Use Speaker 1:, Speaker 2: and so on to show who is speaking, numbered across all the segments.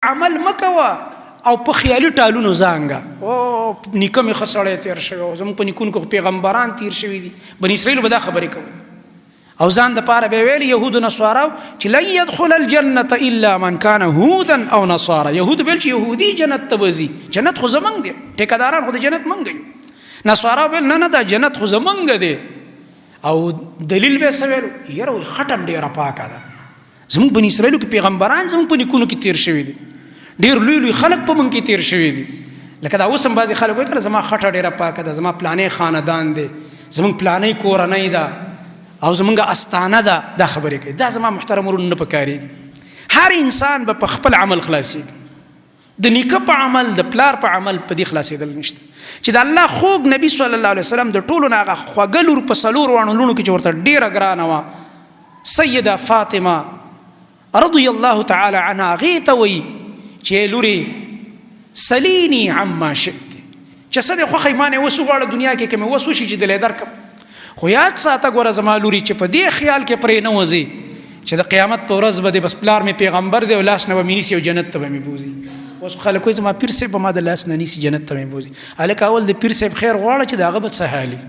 Speaker 1: عمل مکوه او په خیالي ټالونو ځانګه او نیکه مې ښه سړی تېر شوی او زموږ په نیکونو کې پیغمبران تېر شوي دي. بني اسرائیلو به دا خبرې کولې او ځان د پاره به ویل يهود نصارا چې لن يدخل الجنه الا من كان هودا او نصارا. يهود ویل چې يهودي جنت ته وځي، جنت خو زمونږ دی، ټیکداران خو د جنت مونږ یو. نصارا ویل نه نه دا جنت خو زمونږ دی. او دلیل به څه ویلو؟ یاره وایي خټه هم ډېره پاکه ده، زموږ بني اسرائیلو کې پیغمبران زموږ په نیکونو کې تیر شوي دي، ډېر لوی لوی خلک په موږ کې تیر شوي دي. لکه دا اوس هم بعضې خلک وایي که زما خټه ډېره پاکه ده، زما پلانې خاندان دی، زموږ پلانې کورنۍ ده او زموږ استانه ده، دا خبرې کوي. دا زما محترم ورونو نه پکارېږي. هر انسان به په خپل عمل خلاصېږي، د نیکه په عمل، د پلار په عمل په دې خلاصېدل نشته. چې د الله خوږ نبی صلی الله علیه وسلم د ټولو نه هغه خوږه لور په څلور واڼو لوڼو کې چې ورته ډېره ګرانه وه، سیده فاطمه رضی الله تعالی عنها، هغې ته وایي چې لورې سلیني عما شئت، چې څه دې خوښه ما نه اوس وغواړه دنیا کې، که مې وس وشي چې دلې درکړم، خو یاد ساته ګوره زما لوري چې په دې خیال کې پرې نه وځي چې د قیامت په ورځ به دې بس پلار مې پیغمبر دی او لاس نه به مې نیسي او جنت ته به مې بوځي. اوس خلک وایي زما پیر صاحب به ما د لاس نه نیسي جنت ته مې بوځي. هلکه اول د پیر صاحب خیر غواړه چې د هغه به څه حالي،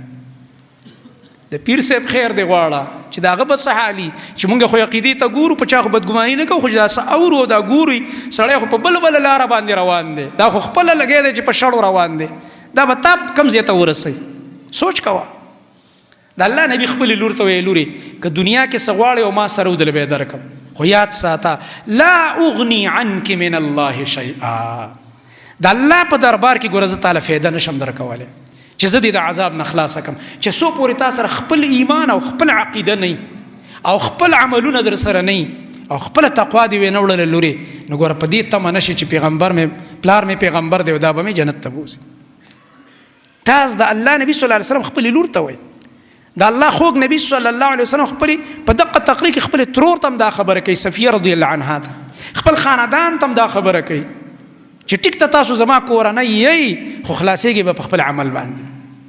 Speaker 1: د پیر صاحب خیر دی غواړه چې د هغه به څه حالي. چې مونږ خو عقیدې ته ګورو، په چا خو بدګماني نه کوو، خو چې دا څه اورو او دا ګوري سړی خو په بل بله لاره باندې روان دی، دا خو خپله لګی دی چې په شړو روان دی، دا به تا کوم ځای ته ورسوي؟ سوچ کوه. د الله نبی خپل لور ته ویل لوري که دنیا کې څه غواړې او ما سره ودل به درکم، خو یاد ساته لا اغنی عنک من الله شیئا، د الله په دربار کې ګوره زه تاله فایده نشم درکولی چې زه دې د عذاب نه خلاص کم، چې څو پورې تا سره خپل ایمان او خپل عقیده نه او خپل عملونه در سره نه او خپل تقوا دې وینه وړله لوري، نو ګوره په دې تمه نشي چې پیغمبر مې پلار مې پیغمبر دی او دا به مې جنت ته بوځي. تاس د الله نبی صلی الله علیه وسلم خپل لور ته وایي، د الله خوږ نبی صلی الله علیه وسلم خپل په دقه تقریر کې خپل ترور تم دا خبره کوي، صفیه رضی الله عنها ته، خپل خاندان تم دا خبره کوي چې ټیک ته تاسو زما کورنۍ یئ، خو خلاصېږئ به په خپل عمل باندې.